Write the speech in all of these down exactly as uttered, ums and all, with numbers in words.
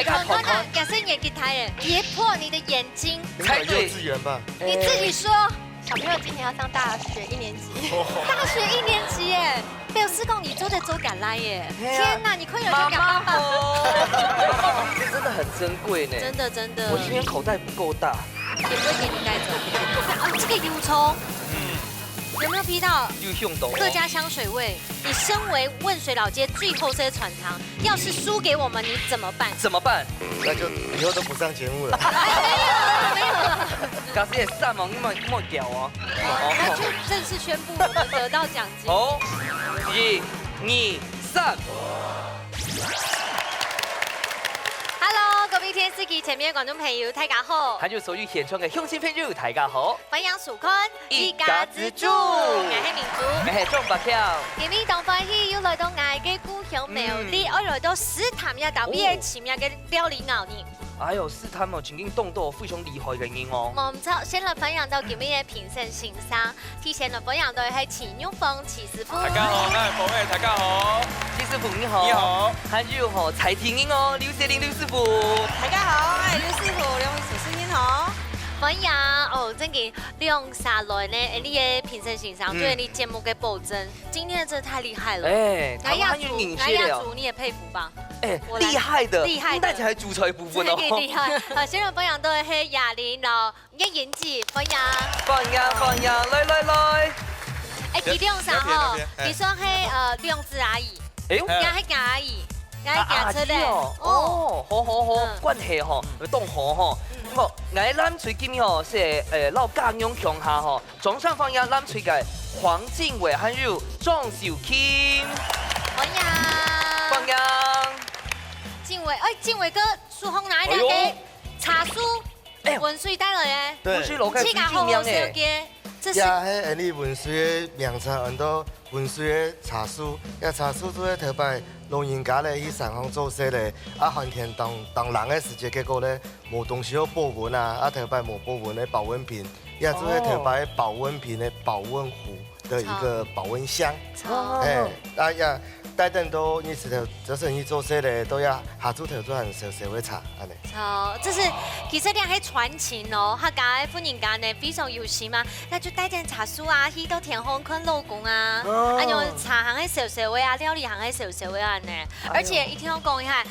看看看，假设年纪大了，跌破你的眼睛，应该幼稚园吧？你自己说。小朋友今年要上大学一年级，大学一年级耶，表示讲你做得做得来耶。嘿啊天哪，你快点去给爸爸。妈妈好，这真的很珍贵呢。真的真的，我今天口袋不够大。也不会给你带走。啊，这个油葱，有没有鼻到又用到哦客家香水味？你身为汶水老街最后生的厂商，要是输给我们，你怎么办？怎么办？那就以后都不上节目了。没有了，没有了，假使会散哦，你莫莫掉哦。那就正式宣布我们得到奖金。好，一、二、三。 Hello，各位电视机前面的观众朋友，大家好。还有所有现场的乡亲朋友，大家好。欢迎收看一家之煮我是明珠。哎，中白票。今日当欢喜又来到我个故乡苗栗，嗯我来到试探一下特别奇妙个料理哦呢。哎呦，试探哦，曾经动到非常厉害的人哦。冇错，先来欢迎到今日的评审先生，提前来欢迎到的系徐玉凤徐师傅。大家好，我是各位，大家好。徐师傅你好。你好。还有吼，蔡天英哦，刘雪玲刘师傅。大家好，我是刘师傅，两位主持人好。欢迎哦，正经两三轮呢，哎，你的评审先生，嗯对你节目的保证，今天真的太厉害了。哎，哎呀，他们很有主，领先了。哎呀，主你也佩服吧？哎，我来厉害的，厉害的那才主持的部分哦。真的厉害。好，先来欢迎到的系雅玲咯，叶莹姐，欢迎。欢迎欢迎，来来来。哎，其中啥吼不要别，不要别哎你说嘿呃，两子阿姨，哎呦，应该系阿姨，应该行出来哦，哦，好好好嗯，关系吼，有动好吼。好，来，咱最近吼是呃，老家娘乡下吼，掌声欢迎咱最个黄静伟还有庄秀琴，欢迎。欢迎。静伟，哎，静伟哥，手风拿一个哎呦茶树，哎呦温水带来的，对不是老开这个好好笑水酒娘哎。个，这是呀，迄安利文水的名称，很多文水的茶树，呀茶树就係頭擺老人家咧去山上做事咧，啊寒天當當冷个時節，結果咧無東西好保溫啊，啊頭擺無保溫个保溫瓶，也就係頭擺保溫瓶个保溫壺的一個保溫箱。超哎，啊呀，帶等到你石頭，就是你做事咧，都要下晝頭做很燒燒个茶，安尼。哦，这是其实你还传情哦，客家个婦人家呢非常有心嘛，那就带点茶树啊，去到田园看老公啊，哦啊，用茶行个小小位啊，料理行个小小位啊呢，而且一定要讲一下，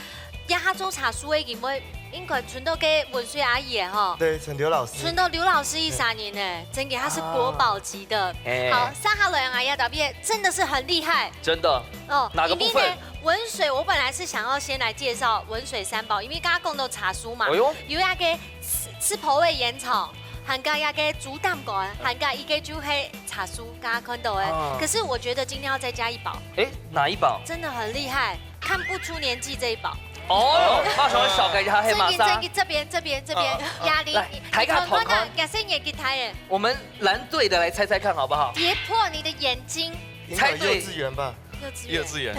呀，他做茶树个因为应该存到个文水阿姨的吼，对，陈刘老师。存到刘老师一三年呢，真给他是国宝级的。哎好，上下来啊，要答辩真的是很厉害。真的，哦，哪个部分因为呢，文水我本来是想要先来介绍文水三宝，因为刚刚讲到茶树嘛，哎呦，有那个吃吃婆味烟草，还有那个竹蛋糕，还有一个就黑茶树，刚刚看到哎。啊可是我觉得今天要再加一宝，哎，哪一宝？真的很厉害，看不出年纪这一宝。哦，马上要小改一下黑这边马莎这。这边这边这边嗯嗯，压力来，抬个头看假设年纪大耶，我们蓝队的来猜猜看好不好？跌破你的眼睛，应该幼稚园吧？幼稚园幼稚园，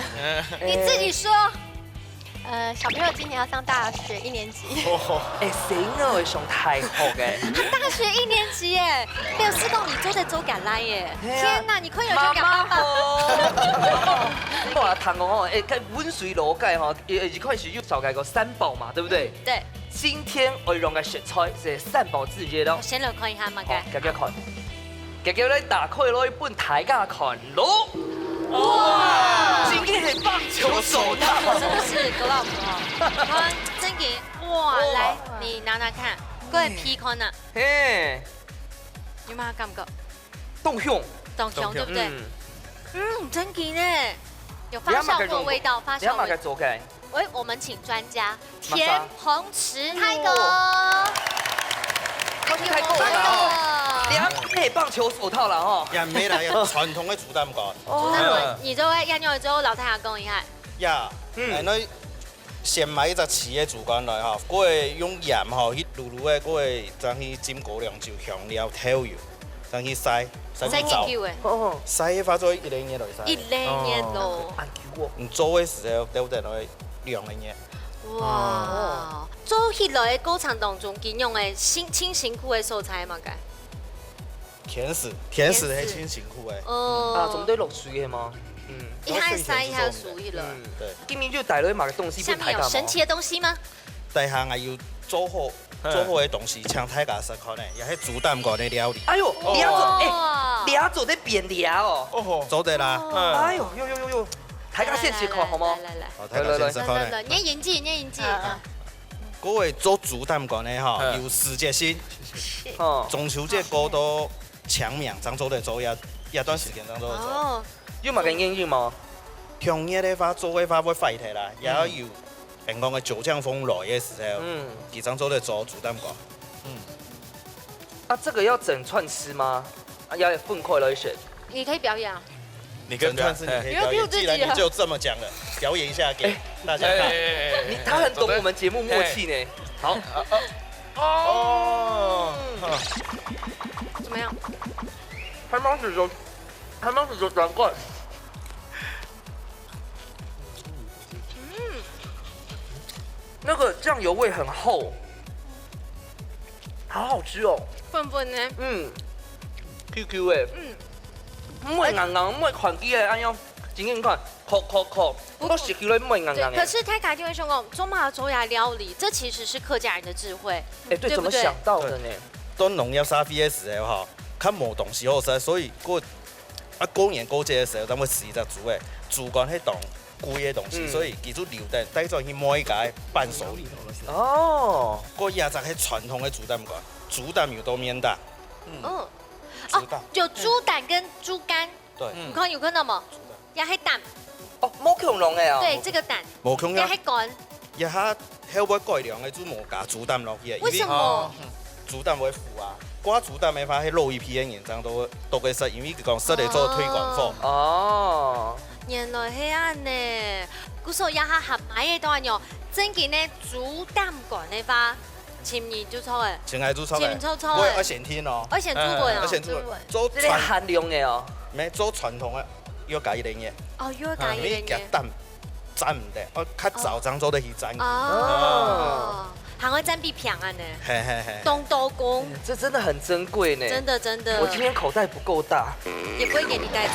你自己说。呃，小朋友今年要上大学一年级，哎，谁呢？上大学个？他大学一年级耶，表示讲你做得做得来耶。哎呀天哪，你快点去给爸爸。好。我来谈哦，哎，看文水老街哈，一一开始又少改个三宝嘛，对不对？对，今天我用个食材是三宝之一咯我。先来看一下嘛，好，给给看，给给来打开来分大家看咯。哇，今天是棒球手套。是不是 glove 哦？你看真的，哇，哇来，你拿拿看，各位皮看呐，嘿，有没有感觉？动胸。动胸对不对？嗯，嗯，真的呢，有发酵过味道，发你要酵味道。买个做开。喂，我们请专家马上田宏池泰哥。他是泰国人哦。你要配棒球手套了哈。也毋係啦，傳統个竹擔蓋。那我你就会要用之后，老太太讲一下。呀，嗯嗯，那先買一隻瓷个竹竿來哈，過會用鹽吼去滷滷个，過會正去浸高粱酒、香料、豆油，正去曬，曬三去燥。九哎，哦，曬个話做一兩日來曬。一两年咯。哎呦，你做个時候，對不對？來兩個月。哇，做起来的过程当中，经用的辛，辛辛苦的所在嘛，该天時，天時係真辛苦个。哦，啊，总得落水的吗？嗯。一下晒一下水了。嗯，對。今天就带了一个东西，下面有神奇的东西吗？等下𠊎有做好，嘿。做好个東西，請大家食看咧，也係豬膽乾个料理。哎喲，哦。你要做，哎，哇。你要做得變料哦。哦吼。做得啦。嗯。哎喲，喲喲喲喲，大家先試看好無？來來來來。好，大家先試看咧。來來來，你眼睛，你眼睛。嗯嗯。各位做豬膽乾个吼，嗯。有時節性。哦。中秋節過到清明正做得做，這，這段時間正做得做。哦。有麼个原因無？天熱个話，做个話會壞忒啦，也要有 人講个九降風來个時候，嗯。佢正做得做豬膽乾。嗯。啊，這個要整串吃嗎？啊，要分開來選。你可以表演啊。你可以表演，整串吃你可以表演，哎。你又不要丢自己啊。既然你就這麼講了，表演一下給大家看。哎，哎，哎，哎，你，他很懂我們節目默契呢。哎。好。啊，啊，哦。怎麼樣？他當時就，他當時就轉過來。 嗯。那個醬油味很厚，好好吃哦。粉粉呢？嗯，Q Q欸。嗯。毋會硬硬，毋會傳奇欸，哎喲，緊緊看，扣扣扣，不過我食起來毋會硬硬欸。對，可是大家就會想講，做麼个做這料理，這其實是客家人的智慧，哎，對，對不對？怎麼想到的呢？對。當農業社會个時候吼，較無東西好食，所以過 啊，過年過節个時候，正會食一隻豬欸，豬肝係當貴个東西，嗯。所以佢就留等帶轉去賣个伴手禮。哦。過一隻係傳統个豬膽乾，豬膽有到面膽。嗯。哦。豬膽。哦，有豬膽跟豬肝。對。嗯。你看，有看到無？豬膽。也係膽。哦，無共樣个哦。對，這個膽。無共樣。也係乾。 這下後尾改良个就無加豬膽落去啊，因為為什麼？哦，豬膽會苦啊，掛豬膽个話，該老一輩个人正都，都會食，因為佢講食來做推廣貨。哦。哦。原來係恁呢，故所這下合埋个都恁樣，正經呢，豬膽乾个話，尋你就著欸。尋𠊎就著欸。尋你就著欸。會，愛先聽哦。愛先注文哦。愛先注文。注文。做傳，這個限量个哦。無，做傳統个，愛加一點點。哦，愛加一點點。因為佢膽 沾毋得，哦，較燥正做得去沾。哦。哦。還會沾比平安呢。嘿嘿嘿。東多功。這真的很珍貴呢。真的真的。我今天口袋不夠大。也不會給你帶走。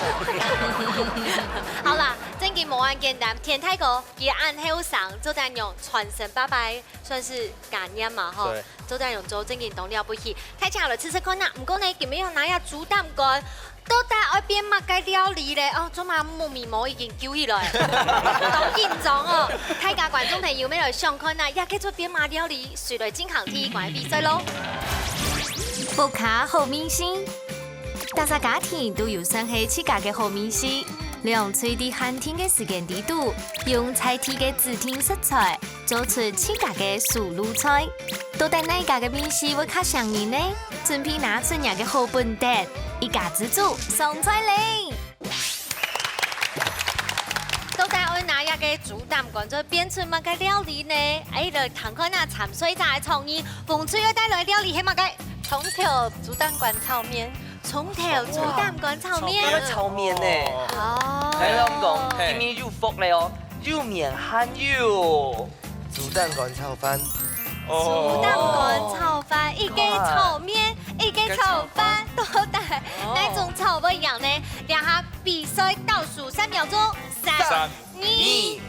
好啦，正經無恁簡單。田大哥，佢恁後生，做得用傳承爸爸，算是感念嘛吼。對。做得用做正經當了不起。大家來試試看啊。毋過呢，今日用哪樣豬膽乾？ 到底愛變麼个料理咧？哦，做麼个木面膜已經揪起來，當緊張哦！大家觀眾朋友，乜來想看啊，這個做變麼个料理，誰來進行第一關个比賽咯？屋下好味緒，逐隻家庭都有算係自家个好味緒，兩隊在限定个時間裡肚，用在地个指定食材， 做出自家个手路菜。到底哪一家个味緒會較餳人呢？準備拿準若个好本等，一家之煮上菜咧！到底愛拿這個豬膽乾做變出麼个料理呢？哎，來聽看啊，參賽者个創意，紅隊愛帶來个料理係麼个？蔥頭豬膽乾炒麵。蔥頭豬膽乾炒麵。炒麵。炒麵呢？哦。哦。還有人講，嘿。今日有福咧哦，有麵還有 豬膽乾炒飯。哦。豬膽乾炒飯，一個炒麵，一個炒飯，到底哪種炒會贏呢？這下比賽倒數三秒鐘，三、三、二、一，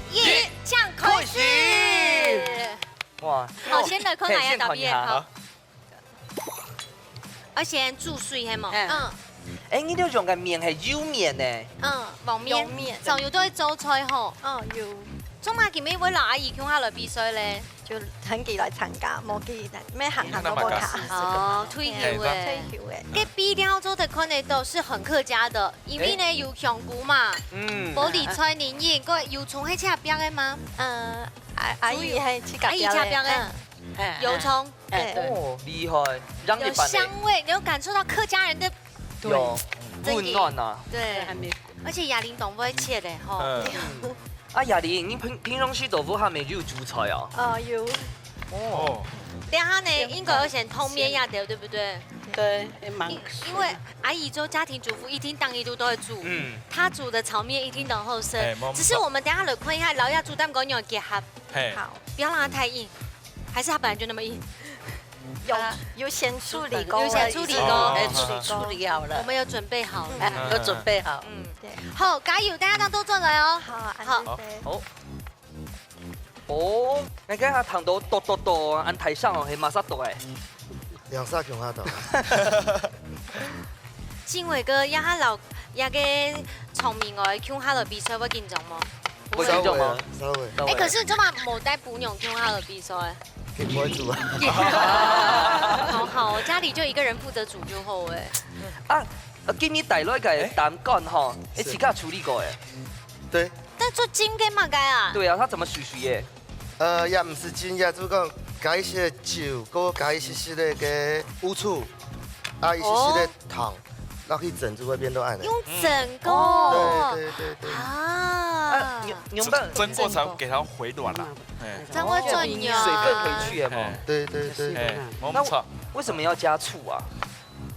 請開始。哇。好，先來看哪一個答案，嘿，先看一下。好。 愛先煮水係無？嗯。嗯。哎，你兜用个麵係幼麵呢？嗯，黃麵。黃麵。常有都會做菜吼。嗯，有。做麼个今晡日會摎阿姨共下來比賽咧？就喊佢來參加，無佢來，乜閒閒都無閒。哦，退休欸。退休欸。該備料做得看得到是很客家的，因為呢，哎。有香菇嘛，嗯。玻璃菜、仁仁，還有蔥，係自家煸个嗎？嗯，阿，阿姨係自家煸个。阿姨自家煸个。嗯。哎，哎。油蔥。 哎，對。哦，厲害，讓你辦的。有香味，你有感受到客家人的，對，有，真的。溫暖啊。對，還沒。而且雅玲當會切的吼。嗯。啊，雅玲，你平，平常時都屋下乜有煮菜哦？哦，有。哦。等下呢，應該要先燙麵呀，對，對不對？對，也蠻因，因為阿姨做家庭主婦，一定當日都都會煮，嗯。她煮的炒麵一定當好吃。哎，沒錯。只是我們等下來看一下，摎這豬膽乾有結合。嘿。好。不要讓它太硬。 還是它本來就那麼硬？有，啊。有先處理過了，有先處理過。哎，處理過。處理好了。我們有準備好。哎，有準備好。嗯。對。好，加油，大家都做來哦。好，好。好。好。哦，𠊎今下聽到剁剁剁，恁大聲哦，係麼儕剁个？兩儕共下剁。靜偉哥，這下老，這个場面外共下來比賽會緊張無？會緊張嗎？稍微。哎，可是你做麼無帶餔娘共下來比賽？佢毋會煮啊。好好，家裡就一個人負責煮就好哎。啊，呃，今日帶來个擔竿吼，係自家處理過个。對。但做金个麼个啊？對啊，他怎麼水水个？呃，也毋係金，也就講加一些酒，過加一些些个个烏醋，啊，一些些个糖，落去整就會變到恁樣。用整个。對對對对。啊，用到蒸过才给它回软啦。哎，才會轉呀。水分回去了嘛。对对对。哎，没错。为什么要加醋啊？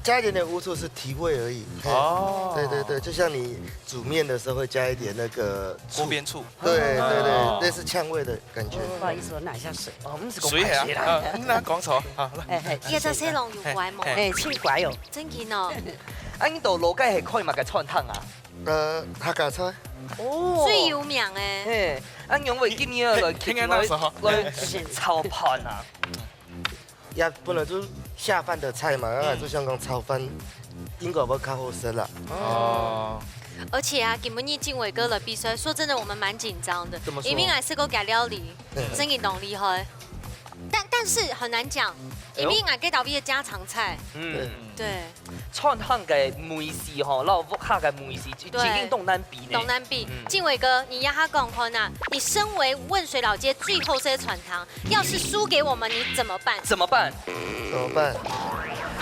加一点点乌醋是提味而已。嘿哦对对对，就像你煮面的时候会加一点那个醋锅边醋。对对哦对，类似呛味的感觉。不好意思，我拿一下水。哦，毋係講水啊，白水啦。啊，你哪讲错啊？哎哎，葉在細龍有乖無？哎，真乖哦。真緊哦，啊，你到老街係開麼个餐廳啊？呃，客家菜哦最有名哎。嘿，啊，因為今日來應該那時候來來炒飯啊。也不能就是下饭的菜嘛，然后就像讲炒饭，应该会较好吃啦。哦，而且啊，今晡日靜偉哥來比賽，說真的，我們蠻緊張的。怎麼說因為𠊎試過佢料理，真的當厲害。但但是很難講，因為𠊎這道位的家常菜，嗯，對，餐廳个美食吼，然後屋下个美食，一對定當難比呢。當難比。嗯靜偉哥，你也下講看啊，你身為汶水老街最好食个餐廳，要是輸給我們，你怎麼辦？怎麼辦？怎么办？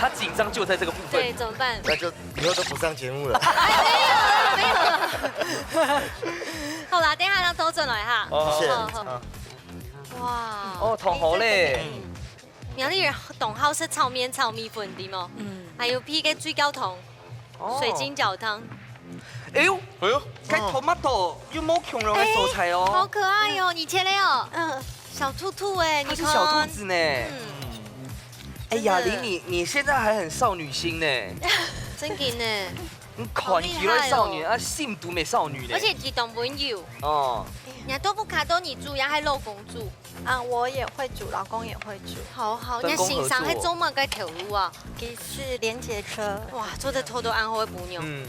他緊張就在這個部分。對，怎麼辦？那就以后都不上节目了。好啦，等一下讓兜轉來哈。哦謝謝好好。哇，哦，同好咧。苗栗人當好食炒麵、炒米粉的嘛，嗯，還有配个水餃湯、哦水晶餃湯，哎呦，哎呦，該tomato又無共樣个所在好哦。可愛哦！你切的哦，嗯，小兔兔哎，你看，它是小兔子呢。嗯，哎呀，真的你你你現在還很少女心呢，真的呢，你看起來少女啊，心都沒少女呢。而且佢當溫柔，哦，人家都不卡到你煮，也還老公煮，啊，我也會煮，老公也會煮。好好，分工合作人家欣賞還做麼个頭路啊？佢係連結車，哇，做得偷偷安好个餔娘。嗯，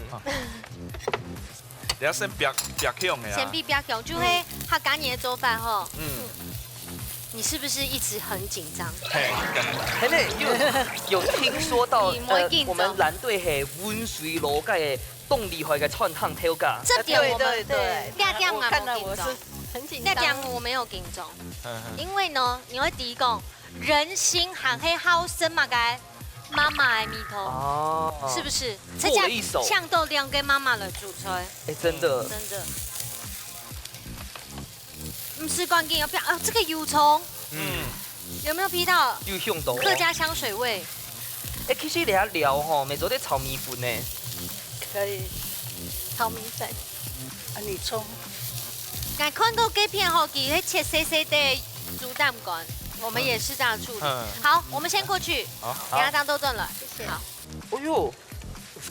你要先別別樣个啊。先比別樣，就係客家人的做法吼。嗯，你是不是一直很緊張？嘿，還呢有有聽說到你，不會緊張呃，我們藍隊係汶水老街个當厲害个餐廳頭家。這點我們對對對這點我我看到我是沒緊張，很緊這點張。我沒有緊張，嗯因為呢，你會知講，人心還係好食麼个媽媽的味道，哦，是不是？做了一手這下搶到兩個媽媽來煮菜，哎，真的，真的。毋使趕緊，要不要啊？這個油蔥嗯，有沒有鼻到有香到哦。客家香水味？哎，其實你還聊吼，每週在炒米粉呢。可以，炒米粉。啊，你蔥𠊎看到這片吼，佢係切細細的豬膽乾，我們也是這樣處理。嗯好，我們先過去，好，等下當兜轉來。謝謝。好，哦喲，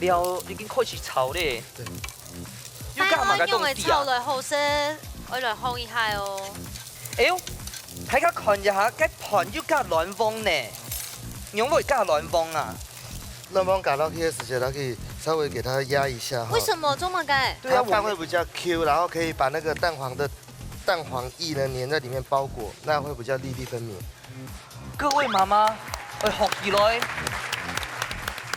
料已經開始炒咧。對。又加麼个用个炒東西啊？來好食，愛來烘一下哦。哎喲，大家看一下，該飯又加卵黃呢，仰會加卵黃啊？卵黃加落去的時間，它可以稍微給它壓一下哈。為什麼做麼个？對啊，它飯會比較 Q，然後可以把那個蛋黃的蛋黃液呢黏在裡面包裹，那會比較粒粒分明。各位媽媽，哎，學起來。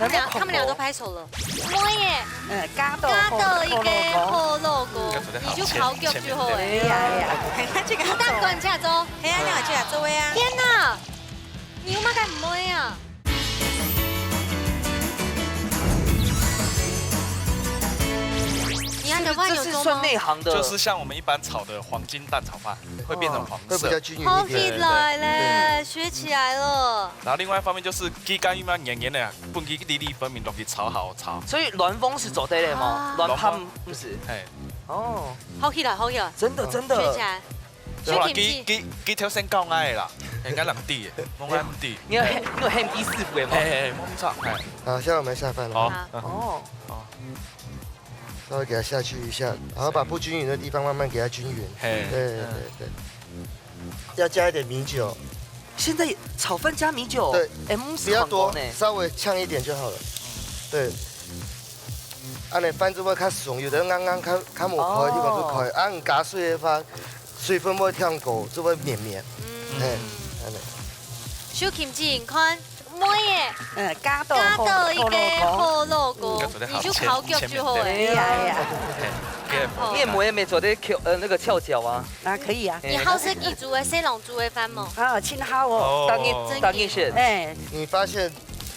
他們倆，他們倆都拍手了。妹耶，嗯，加到加到一個好老公，你就考腳就好哎。哎呀哎呀，這個大管家走，哎呀，你這個做位啊。天哪，你有麼个妹啊？你看，等下有做嗎這是算？內行的，就是像我们一般炒的黄金蛋炒饭，会变成黄色会比较。均匀好一点。起来嘞，学起来了。然后另外一方面就是鸡肝因为黏黏的啊，不给粒粒分明，容易炒好炒。所以卵黃係做得个嘛啊，卵黃毋係。嘿，哦，好起来，好起来，真的真的，学起来。好啦，学kimchi 鸡鸡鸡頭先教我的啦，应该两滴，我两滴。你要你有喊雞師傅个嘛？嘿嘿，我们炒，嘿，好，现在我们下饭了，好好，嗯哦，稍微给它下去一下，然后把不均匀的地方慢慢给它均匀。嘿，对对对。要加一点米酒，現在炒飯加米酒，對哎，毋不要多係呢，。稍微嗆一点就好了。对，按呢飯就會較鬆，有的人啱啱較較無開，哦你講就開，啊，你加水的話，水分會忒高，就會綿綿。嗯嘿，按呢。秀琴姐，你看，妹耶，嗯，加到加到一个好火老公要做得，好你就烤腳就好哎哎。呀哎呀，可以面膜也没做得翘，呃，那个翘脚啊。那可以啊。哎你好食幾煮个細郎煮个飯無？啊，盡好哦。当哦然，当然是。哎，你發現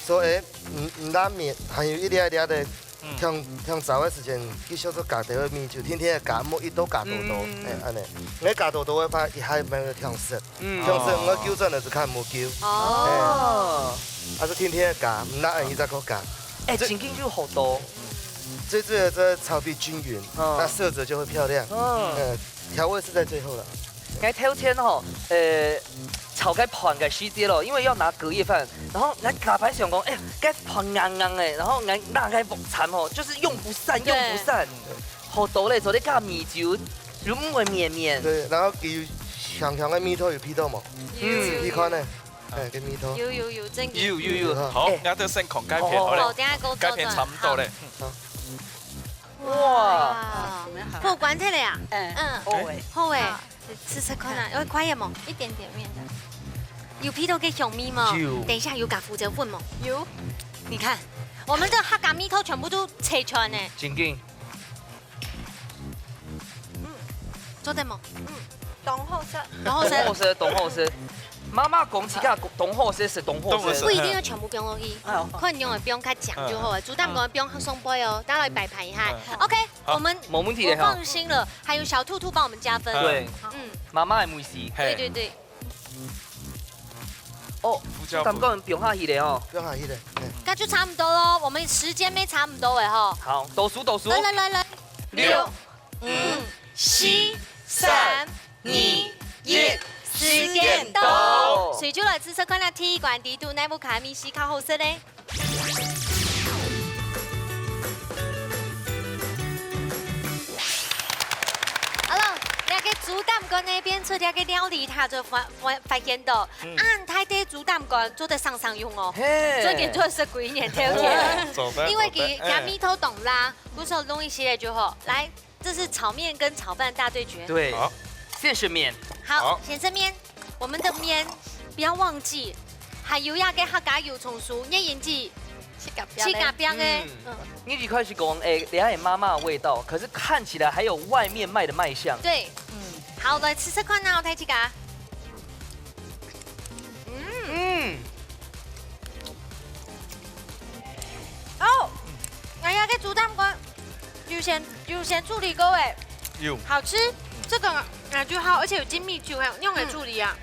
說，哎，你你拉麵還有一粒一粒的嗯，忒忒燥的時間，佢想做加點个米酒，天天加，莫一度加多多，嗯哎，按呢，你加多多个話，一下慢慢忒澀，嗯忒澀，我糾正了就看無糾，哦，哦，啊，就天天加，毋拉你再過加，哎，正經就好多。最主要這炒比均勻，嗯那色澤就會漂亮，嗯，呃，調味是在最後了。你頭先吼，呃，炒該飯个時節咯，因為要拿隔夜飯，然後來打牌想講，哎，該飯硬硬哎，然後來拿該鑊鏟吼，就是用不散，用不散，好多咧，做得加米酒，就毋會綿綿。對，然後佢香香个味道有鼻到無？嗯你看呢？哎，个味道。有有有，正經。有有有，好哎，那就先看該片好好，了，等下給我該片差不多咧。哇，好，過關忒了呀？嗯，嗯，好哎。好哎，啊，試試看啊，要快一點無？一點點麵的。有鼻到个香味無？有等一下有加胡椒粉無？有，你看，我們的客家味道全部都齊全呢。正經。做得無？當好食。然後是當好食，當好食。媽媽講自家當好食係當好食當好食不。一定要全部放落去，哦看你用的放較強就好了。煮蛋糕放上背哦，大家來擺盤一下。嗯 OK，好我們無問題的哈我放心了，還有小兔兔幫我們加分。嗯對，嗯，媽媽的味緒。嘿對對對，哦，胡椒粉蛋糕放下去了哦。不要客氣的，哎。那就差不多咯，我們時間也差不多了哈。好，倒數倒數。來來來來，六、五、四、三、二、一，時間到。所以就來試試看啊，第一關底肚哪屋下个味緒較好食咧。好了，那个煮蛋糕那邊出這个料理，他就發發發現到，嗯恁大个煮蛋糕做得常常用哦。嘿最近做得食幾年，對不對？走吧因為佢走吧佢味道當辣，故所弄一些就好。來，這是炒麵跟炒飯大對決。對好，先食麵。好好，先食麵，我們的麵不要忘記，還有那個客家油蔥酥，月英姐去隔壁咧。去隔壁个。嗯，你一開始講，哎，等下有媽媽的味道，可是看起來還有外面賣的賣相。對，嗯，好，來試試看啊，我睇自家。嗯，哦，哎呀，這煮蛋糕有先有先處理過哎，有好吃，這個啊就好，而且有浸米酒，還有用來處理啊。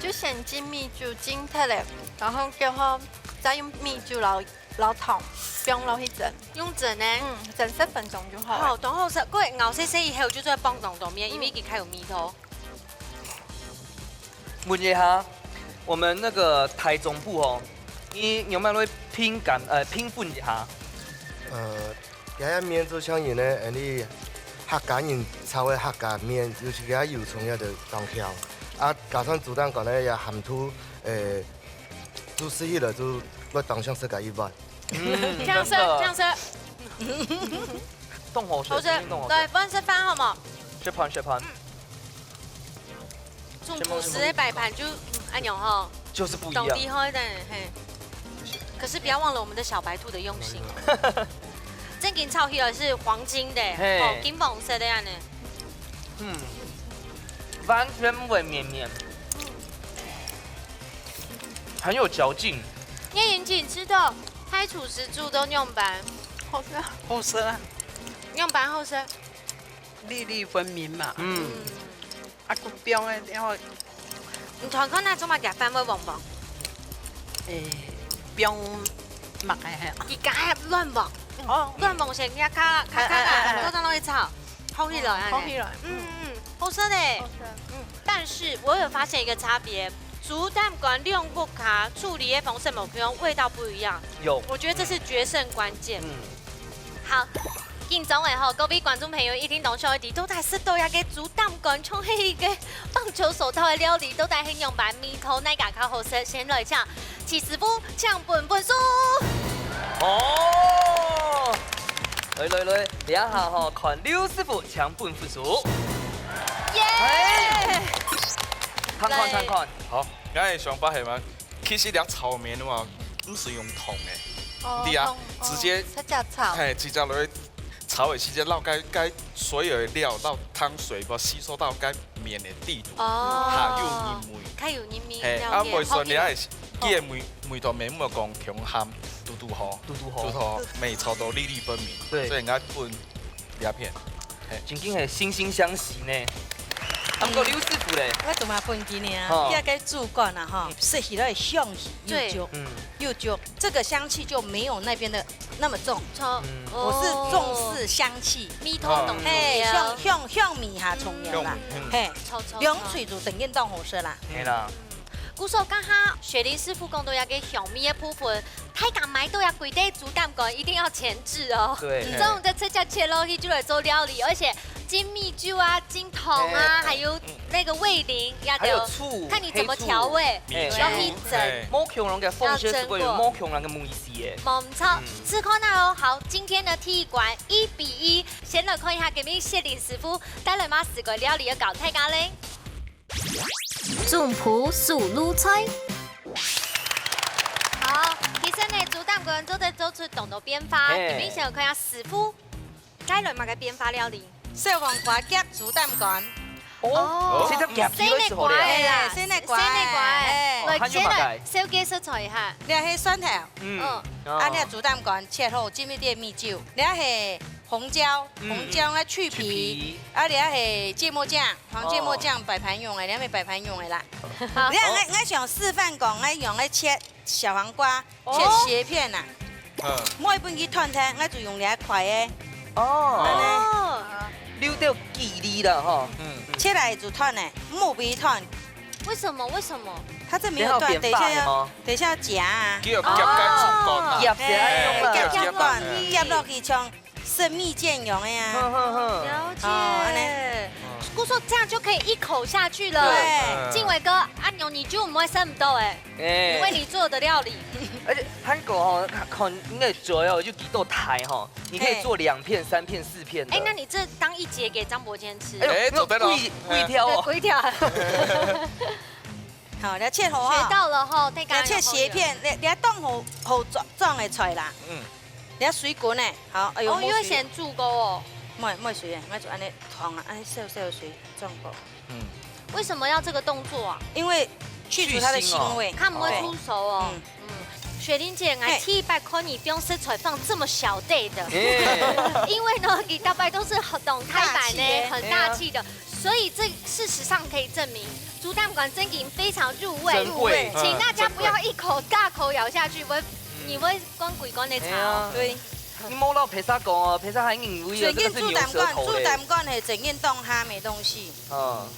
就先浸米酒浸忒咧，然後過後再用米酒撈撈糖，放落去蒸，用蒸呢？嗯，蒸十分鐘就好了。好，然後是過咬細細以後就做得放當多麵，因為佢較有味道。問一下，我們那個台中部哦，你有沒有會評鑑呃評分一下？呃，這下麵就像人呢，呃，你客家人炒个客家麵，尤其佢油蔥也就當香，啊，加上煮蛋糕呢也鹹度，呃，就食起來就會當想食个一碗。嗯，這樣食，真的這樣食，當好食，好食真的當好。食。來，飯食飯好無？食飯食飯。中國式的擺盤就嗯，恁樣吼，就是不一樣。當厲害的嘿。可是不要忘了我們的小白兔的用心。正經炒起來是黃金的，嘿哦，金黃色的恁呢。嗯，完全不會綿綿，很有嚼勁。月英姐知道，開廚師煮到仰般，好食啊。好食啊，仰般好食。粒粒分明嘛。嗯，啊，佢放个了後，你看看那做麼个飯會黃黃？誒，放麼个嘿？佢加亂黃，哦，亂黃先，佢較較較哎哎哎哎較，過到那一炒，好起來啊。好起來。嗯嗯，好食嘞。好食。但是我有發現一個差別，煮蛋糕兩屋下處理的方式無共樣，味道不一樣。有。我覺得這是決勝關鍵。嗯，好，緊張个吼，各位觀眾朋友一定當想愛知，到底食到這个豬膽肝，像係一个棒球手套个料理，到底係仰般味道，哪个較好食？先來請徐師傅，請分分數。哦，來來來，這下吼，看劉師傅請分分數。耶！哎，看看看看。好，𠊎个想法係嘛，其實這炒麵嘛，毋使用燙个，哦，你知啊，燙，哦，直接，直接炒。嘿，直接落去炒个時節，摎該該所有个料，摎湯水，無吸收到該麵个底肚，哦，較有入味。較有入味，嘿，了解。啊，袂算你愛，好，佢个味味道，無講傷鹹，堵堵好，堵堵好，堵堵好，味道都粒粒分明。對。所以應該分這片，嘿。正經係惺惺相惜呢。啊，毋過劉師傅咧？𠊎做麼分佢呢？吼。佢个豬肝啊，吼，食起來香氣又足，對。嗯。又足，這個香氣就沒有那邊的那麼重。重，嗯。我是重視香氣。哦。味道當重要。嘿，香，香，香味較重要啦。香味，嗯。嘿，臭，臭，臭。兩喙就等於當好食啦。係啦。故所剛剛雪玲師傅講到一个香味个部分，大家買到這幾塊豬膽肝一定要前置哦。對。總毋得直接切落去就來做料理，而且浸米酒啊、浸糖啊，嘿。還有那個味醂，也得還有醋，看你怎麼調味，黑醋。嘿。要去蒸。嘿。無共樣个方式，要蒸過。所以有無共樣个味緒耶。無錯，嗯。試看啊哦。好，今天呢，第一關一比一，先來看一下今日雪玲師傅帶來麼个料理要教大家咧。 總舖手路菜。好，其實呢，豬膽肝做得做出當多變化，嘿。今日先來看一下師傅帶來麼个變化料理。小黃瓜夾豬膽肝。哦，哦。直接夾起來就好了。細粒瓜个啦，嘿，細粒瓜个。細粒瓜个。嘿。哦，還有麼个？來，先來紹介食材一下。這係蒜頭。嗯。嗯。哦。啊，這豬膽肝切好，浸一點米酒。這係紅椒，嗯，紅椒愛去皮。去皮。啊，這係芥末醬。 放芥末醬擺盤用个，哦。你還沒擺盤用个啦。好。你看，𠊎，𠊎想示範講，𠊎用來切小黃瓜，哦。切斜片啊。嗯。莫分佢斷忒，𠊎就用這塊个。哦。恁呢。哦。留到距離了吼。嗯。切來就斷了，莫分佢斷。為什麼？為什麼？它這沒有斷，等一下要，等一下要夾啊。叫夾該豬肝啊。哦。夾起來用啊。嘿，夾，夾，夾，夾落去，像 食蜜餞用个啊。好，好，好。了解。哦，恁呢。故所這樣就可以一口下去了。對。靜偉哥，恁樣你就毋會食毋到欸，哎。因為你做的料理。而且韓國吼，看，看你个嘴哦，就幾多台吼，你可以做兩片、嘿。三片、四片的。哎，那你這當一節給張伯謙吃。哎呦，哎，做得了。貴，貴條哦。對，貴條。 好，你切好啊。學到了吼，大家有學到了。你切斜片，你，你愛當好，好裝，裝个菜啦。嗯。你愛水滾呢，好，哎呦，哦，因為先煮過哦。莫，莫水啊，𠊎就恁呢燙啊，恁呢少少水裝過。嗯。為什麼要這個動作啊？因為去除它的腥味。去腥哦。看不會出熟哦。對。嗯。嗯。雪玲姐，𠊎，嘿。第一擺看你用食材放這麼小袋的。哎。因為呢，佢大概都是很懂開擺呢，大氣的。很大氣的。哎呀。 所以這事實上可以證明，豬膽肝真的非常入味。真會。請大家不要一口大口咬下去，會，嗯。你會灌鬼灌的茶哦。哎呀。對。你莫摎別儕講哦，別儕還以為哦，這個是牛舌頭嘞。正經豬膽肝，豬膽肝係正經當鹹个東西。嗯。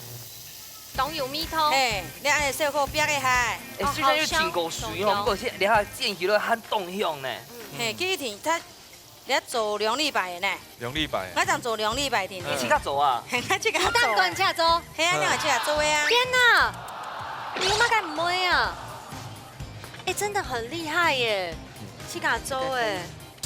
當有味道。嘿，你愛小火煏一下。哎，哦，雖然有浸過水吼，好香，不過是，你看煎起來還當香呢。嗯。嘿，佢一定，佢 你愛做兩禮拜个呢？兩禮拜。𠊎正做兩禮拜定定。嗯。你自家做啊？𠊎自家做啊。豬膽肝自家做？係啊，嗯。你愛自家做个啊。天哪！你有麼个毋會啊？哎，真的很厲害耶，自家做哎。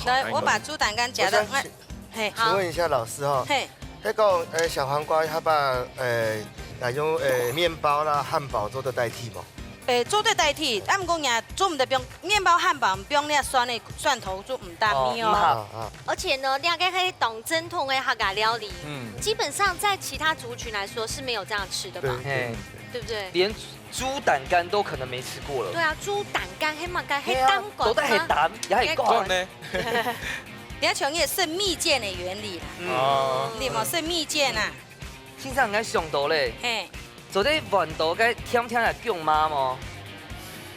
來，我把豬膽肝夾到，我想，𠊎，嘿，好。請問一下老師哈，嘿。那個，呃，小黃瓜，它把，呃，拿用，呃，麵包啦、漢堡做得代替嗎？ 誒，做得代替，啊，毋過若做毋得放麵包、漢堡，放這蒜个蒜頭就毋搭味哦。哦，毋好。啊，啊。而且呢，這个係當正統个客家料理，嗯。基本上在其他族群來說是沒有這樣吃的吧？對，嘿。對，對不對？連豬膽肝都可能沒吃過了。對啊，豬膽肝，係麼个，係膽肝嗎？嘿啊，到底係膽，也係肝？肝呢？你要講也是蜜餞的原理啦。嗯。哦。你嘛是蜜餞啊？ 先生，𠊎想到咧，嘿。做得換到該甜甜个薑嫲無？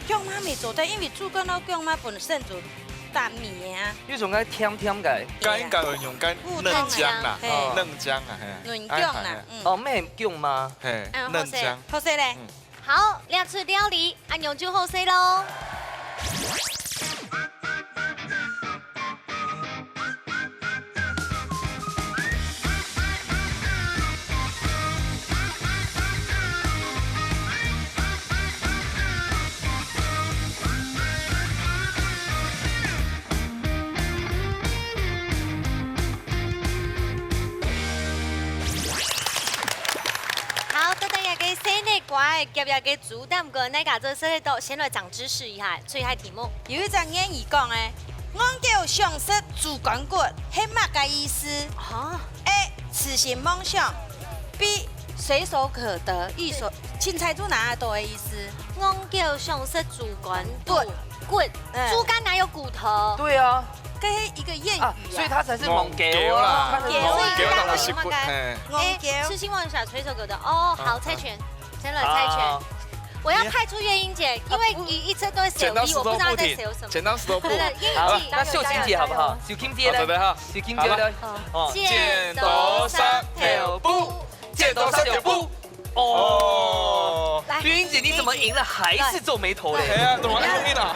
薑嫲乜做得，因為豬肝摎薑嫲本身就搭味个啊。有種該甜甜个。該應該會用該嫩薑啦，嘿。嫩薑啊，嘿。嫩薑啦，哎，哎，哎。嗯。哦，毋係薑嫲。嘿，嗯，嫩薑。好勢。好勢咧。嗯。 好，這齣料理恁樣就好勢囉。夾這个豬膽乾，大家做得識到，先來長知識一下，出一下題目。有一隻諺語講誒，戇狗想食豬肝骨，係麼个意思？啊？A，痴心妄想。B，隨手可得，一手，凊彩就拿得到的意思。戇狗想食豬肝骨，骨，嗯。豬肝哪有骨頭？對啊。這是一個諺語啊。啊，所以他才是戇狗啊，戇狗啦。他才是戇狗。戇狗當然是骨，嘿。戇狗。欸，痴心妄想，隨手可得。哦，好，猜拳。 先來猜拳。好。我要派出月英姐，因為你一直都在笑我，剪刀石頭布，我不知道她在笑什麼。剪刀石頭布。對，月英姐。好，那秀琴姐好不好？秀琴姐呢？好，準備好。秀琴姐呢？好了。哦。剪刀石頭布，剪刀石頭布。哦。來。月英姐，你怎麼贏了還是皺眉頭嘞？哎呀，怎麼會贏了？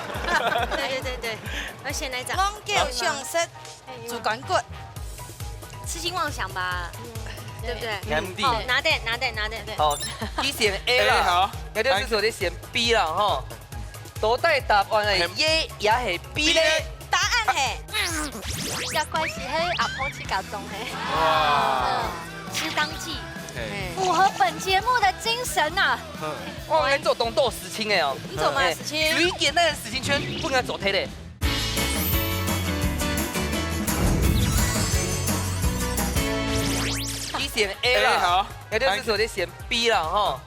對，對，對，對，我先來講。戇狗想食 豬肝骨。痴心妄想吧，對不對？嗯。好，拿等，拿等，拿等。好，你選A啦。A，好。那就是說你選B啦，吼。到底答案係A也係B咧？答案係，這關係係阿婆自家種嘿。哇。嗯，吃當季。嘿。符合本節目的精神啊。嗯。哇，恁做當多事情的哦。你做麼个事情？嘿，最簡單的事情全部愛做忒咧。 你選A啦。A，好。那就是說你選B啦，吼。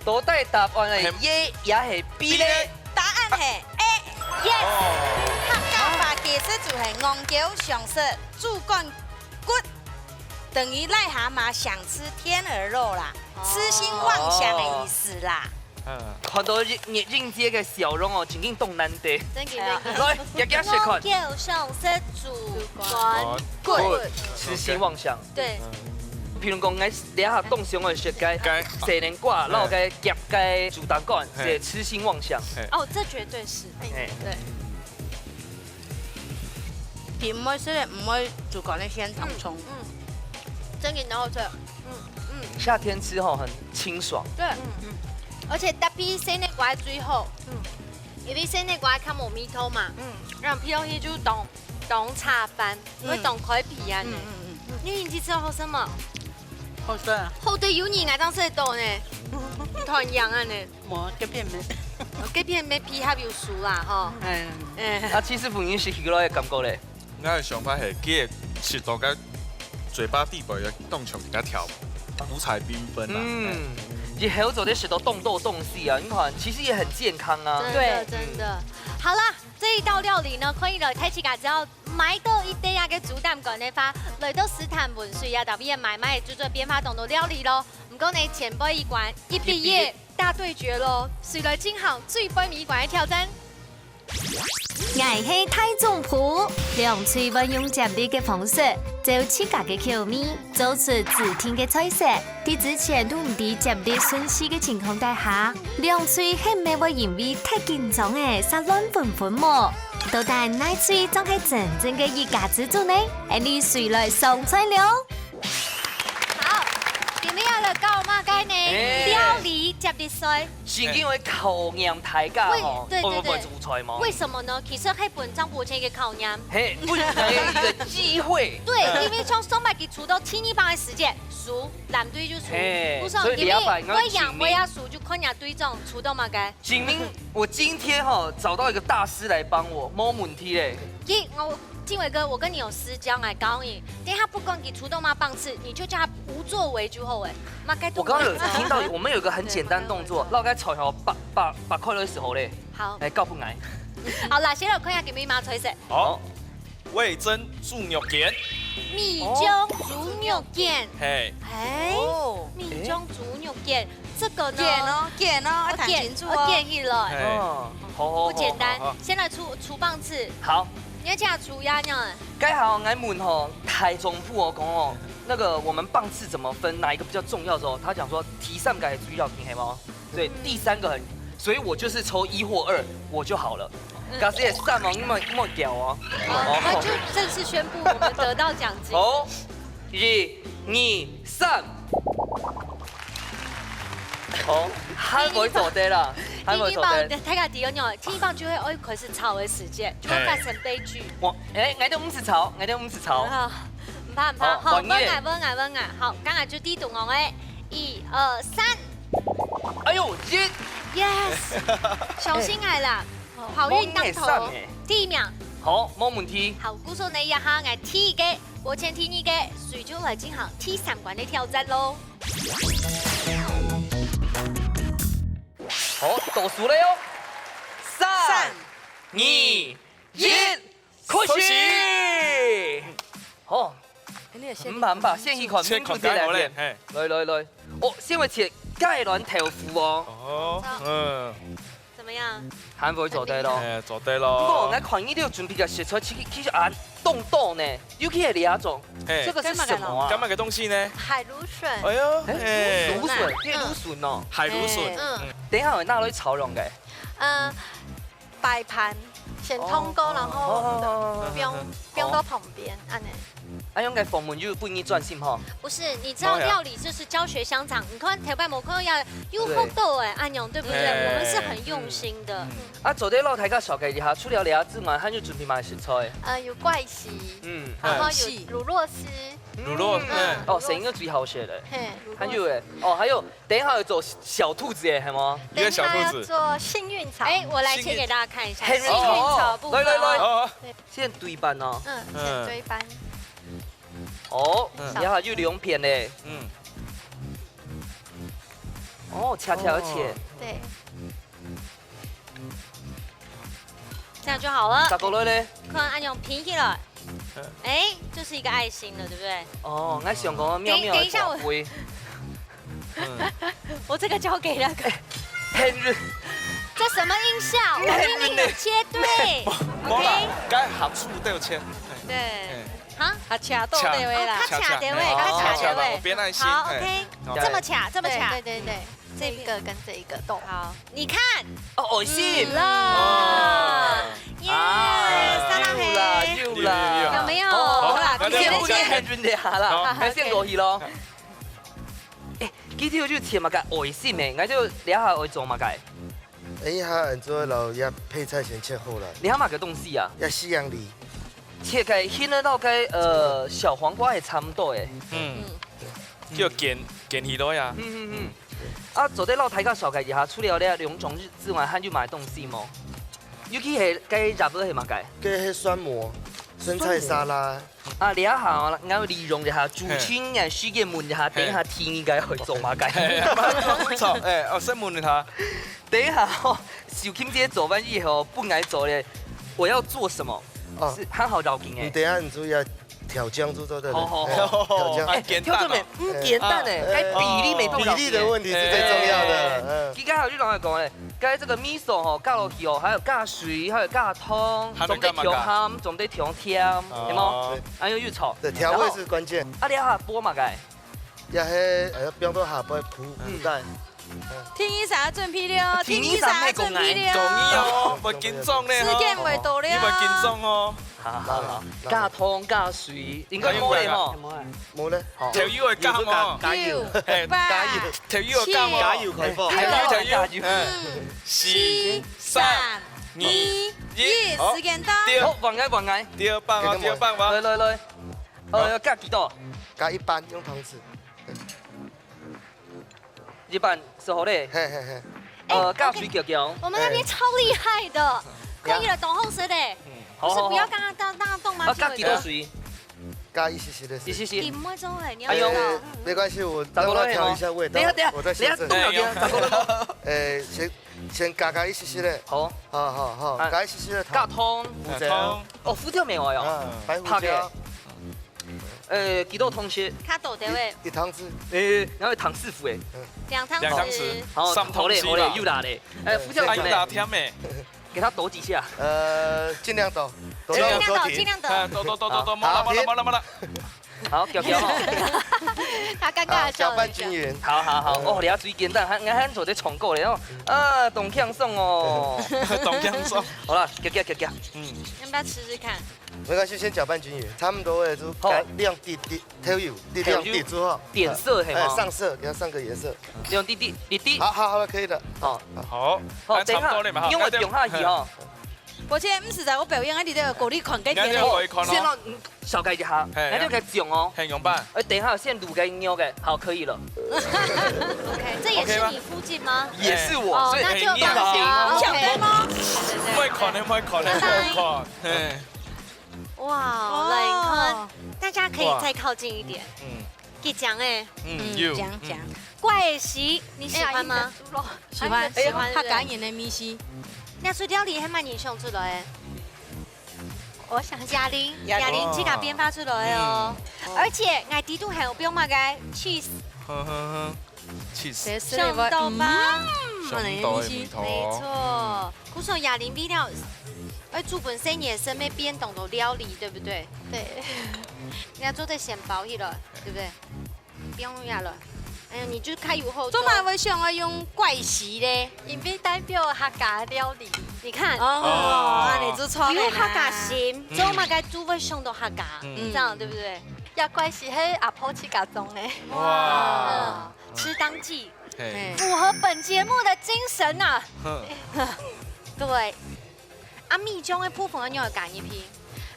到底答案係A也係B咧？答案係A。Yes。哦。客家話解釋就係戇狗想食豬肝骨，等於癩蛤蟆想吃天鵝肉啦，痴心妄想的意思啦。哦。 嗯。看到月，月英姐个笑容哦，真經當難得。真經，真經。來，夾夾食看。戇狗想食豬肝骨。痴心妄想。對。嗯。譬如講，𠊎這下當想愛食个該，西瓜，該。然後該夾該豬膽乾，嘿。係痴心妄想。嘿。哦，這絕對是。嘿。對。 佢毋會食个，毋會豬肝个鮮當重。嗯，嗯。真个當好食。嗯，嗯。夏天吃吼，很清爽。對。嗯，嗯。而且搭配生个瓜最好。嗯。因為生个瓜較無味道嘛。嗯。然後配落去就當，當下飯，嗯。會當開胃啊呢。嗯，嗯，嗯。你一直吃好食無？好食啊。好得有你，𠊎當食得到呢。團圓啊呢。 無，該片無。哦，該片無配合有熟啦，吼。嗯。嗯。啊，七師傅，你食起來个感覺咧？𠊎个想法係，佢个舌頭跟嘴巴底背个當像一條，五彩繽紛啊。嗯，嘿。以後做得食到當多東西啊，你看，其實也很健康啊。真的，對。真的。好啦，這一道料理呢，可以了，大自家只要買到一垤仔个豬膽乾个話，來到斯坦文水啊，特別買賣就做變化當多料理咯。毋過呢，前輩一關，一畢業， 大對決咯，誰來進行最背尾一關个挑戰？𠊎係大總鋪，兩隊會用接力个方式，照自家个口味，做出指定个菜色。在之前都毋知接力順序个情況底下，兩隊係毋係會因為忒緊張而煞亂紛紛無？到底哪隊正係真正个一家之煮呢？恁樣，誰來上菜了？ 好，今日愛來搞麼个呢？欸。料理接力賽。係因為考驗大家吼，為，對，對，對。會，會煮菜嗎？為什麼呢？其實係分張伯謙一個考驗。嘿，分人一個機會。對，嗯。因為像上擺佢煮到七二八个時節，輸，藍隊就輸。嘿，不是哦，所以這擺𠊎愛證明。你們會贏，會輸，就看人家隊長煮到麼个。 證明我今天哈，找到一個大師來幫我，無問題咧。咦，我，靜偉哥，我跟你有私交，我教你，等一下不管你出動嘛棒次，你就叫他無作為就好欸，嘛該動作。我剛剛有聽到，我們有一個很簡單的動作，對，對，對。老該菜吼，把，把，把快樂時候咧，好。來，教分𠊎。好啦，先來看一下今日麼菜色。好。 味噌豬肉卷。味噌豬肉卷。嘿。欸，哦。味噌豬肉卷，這個呢？卷哦，卷哦，要講清楚哦。哦，卷，哦，卷起來。嘿。哦，好，好，不簡單。好，好，好。先來出，出棒次。好。你要這樣出呀，這樣。該下𠊎問吼，大總鋪哦，講哦，那個我們棒次怎麼分，哪一個比較重要的時候，他講說第三個係最要緊，係無？ 對，第三個很，所以我就是抽一或二，我就好了。嗯。假使係三哦，你莫，你莫攪哦。好，那就正式宣布我們得到獎金。好，一、二、三。好，還會做得啦，還會做得。第一棒，大家知道喏，第一棒就會，哦，開始炒的時間，就會發生悲劇。嘿。我，欸，𠊎兜毋使炒，𠊎兜毋使炒。啊，毋怕，毋怕。好，好，換你咧。問𠊎，問𠊎，問𠊎。好，剛才就第一動哦，欸，一、二、三。哎喲，一，Yes，小心哎啦，好運當頭，第一名。好，無問題。好，故所呢，這下𠊎第一个，我先第二个，隨就來進行第三關个挑戰咯。好，倒數了喲，三、二、一，開始！好，毋怕毋怕，先去看，先看，先看，嘿。來來來，哦，先會切雞卵豆腐哦。哦，嗯。怎麼樣？還會做得咯。哎，做得咯。不過，𠊎看你兜準備个食材，其實其實還當多呢，尤其係這種，嘿。這個是什麼啊？幹嘛个東西呢？海蘆筍。哎喲，哎，嘿。蘆筍，這蘆筍哦。海蘆筍。嗯。等一下，𠊎拿來炒用个。嗯。 擺盤，先燙過，然後放放到旁邊，恁呢。啊，用个紅燜就分你專心吼。不是，你知道料理就是教學相長。你看頭擺無看到有學到哎，恁樣對不對？我們是很用心的。啊，做得摎大家紹介一下，除了這之外，還有準備麼个食材？呃，有粿絲，嗯，然後有乳酪絲，乳酪，嗯，哦，生个最好食个。嘿，還有哎，哦，還有 等一下要做小兔子耶，係嗎？有個小兔子。等一下要做幸運草。哎，我來切給大家看一下。幸運草部分哦。來來來，哦，先對半哦。嗯，先對半。哦，嗯。然後就兩片嘞。嗯。哦，恰恰而且。對。這樣就好了。再過來嘞。看，恁樣拼起來。哎，就是一個愛心了，對不對？哦，𠊎想講妙妙的寶貝。 我這個交給那個。很軟。這什麼音效？我明明有切對。無啦，該合處都有切。對。啊？啊，恰到對位啦。哦，較恰到位，較恰到位。哦，較恰到位，我變愛心。好，OK，這麼恰，這麼恰。對對對，這一個跟這一個都。好，你看。哦，愛心。啦。耶，撒拉嘿。有啦，有啦。有沒有？好啦，那就很軟的啦。好，那先過去咯。 哎，佢兜就切麼个愛心誒，𠊎就這下愛做麼个？哎，一下恁做，摎這配菜先切好來。這下麼个東西啊？這西洋梨。切開，形狀摎該，呃，小黃瓜也差不多誒。嗯，就捲，捲起來呀。嗯嗯嗯。啊，做得摎大家紹介一下，除了這兩種之外，還有麼个東西無？尤其係該葉仔係麼个？該係蒜末，生菜沙拉。 啊，這下哦，𠊎利用一下主持人時間問一下，等一下第二個愛做麼个？嘿，嘿，嘿，嘿，嘿，嘿，哎，哦，先問一下。等一下哦，秀琴姐做完以後，分𠊎做咧，我要做什麼？哦。是，還好要緊誒。你等一下你注意啊，調醬就做得了。好好好。哎，調醬。哎，簡單哦。調醬沒，嗯，簡單誒，哎，哎，比例沒辦法。比例的問題是最重要的。哎，嗯。其實還有你剛才講誒， 該這個味噌吼，加落去哦，還有加水，還有加糖，還有加麼个？總得調鹹，總得調甜，哦。有無？哎喲，又炒。對，調味是關鍵。然後，啊，你還要剝麼个？也係，哎呀，放到下背鋪，嗯。鋪蓋。第二儕準備了，第二儕準備了。第二儕愛講啊。講你哦，毋緊張咧吼。時間會到了。你毋緊張哦。好好好，加糖加水，應該無咧吼。無咧。好。調味會加無？有，加油。嘿，加油。調味會加無？加油開火。調味，調味。嗯。 四、三、二、一，好，時間到。對。好，換𠊎，換𠊎。第二棒哦，第二棒哦。來，來，來。呃，要加幾多？加一半，用湯匙。一半係好咧。嘿，嘿，嘿。呃，哎，加水攪攪。我們那邊超厲害的，可以了，懂後生的。嗯。好，不是，好，好。不要剛剛當，當當動嗎？啊，加幾多水？ 加一些些的水。一些些。你毋會做欸，你要知道。哎喲。沒關係，我，讓我調一下味道，等一下，等一下，我再修正。等一下，等一下，等一下。哎，先，先加加一些些的。好。好，好，好，啊，加一些些的糖。加糖。胡椒。哦，胡椒無愛哦。啊，白胡椒。白个。呃，幾多湯匙？較多點喂。一，一湯匙。欸，然後糖師傅欸。嗯。兩湯匙。兩湯匙。好，三湯匙吧。好咧，好咧，有啦咧。哎，胡椒有咧。哎，有啦，甜欸。 給它抖幾下。呃，盡量抖，抖到我做題。盡量抖，盡量抖。啊，抖，抖，抖，抖，抖，好，莫啦，莫啦，莫啦，莫啦。好，攪攪吼。他尷尬的笑容。好，攪拌均勻。好，好，好。哦，你要注意簡單，還，還做得重過咧哦。啊，當輕鬆哦。當輕鬆。好啦，攪攪攪攪。嗯。要不要吃吃看？沒關係，先攪拌均勻，差不多了，就好。該亮滴滴。 都有，滴滴滴之後，點色係嗎？哎，上色，給它上個顏色。用滴滴，滴滴。好，好，好了，可以了。好。好。好，啊，等一下，差不多了嘛，哈。因為我放下去哦。抱歉，毋使在我表演，啊，你都有鼓勵款给你的。人家就可以看咯。先让，嗯，小改一下，嘿，那就给讲哦。嘿，用吧。哎，等一下，先录个音乐个，好，可以了。OK，这也是 OK 吗？你附近吗？也是我，哦，所以那就放心。哎，你好。OK。抢单吗？对，对，对。莫看了，莫看了，拜拜。莫看。嘿。哇，哦。来看，大家可以再靠近一点。哇。嗯。 佢讲诶。嗯，嗯，有。讲，嗯。讲。怪喜，你喜欢吗？哎呀，有点酥肉。喜欢，哎呀，喜欢，客家人的美食。那出料理还蛮人想出来诶。我想雅玲，雅玲。雅玲自家变化出来哦。嗯。而且，𠊎底肚还有放么个cheese。呵呵呵，cheese。这是想到吧？嗯。想到的味道。没错。故所雅玲味道，哎，煮本身也是没变动的料理，对不对？对。人家做得先包起来，对不对？ 不用压了。哎呀，你就开油后做。做么会想要用怪喜嘞？因为代表客家料理。你看。哦，哦。啊，你做错了啦。有客家心，嗯。做么个就会想到客家，嗯。这样对不对？呀，怪喜，嘿，阿婆自家种的。哇。嗯，吃当季，嘿。符合本节目的精神呐。哼。对。 啊，米醬个部分愛仰般加入去？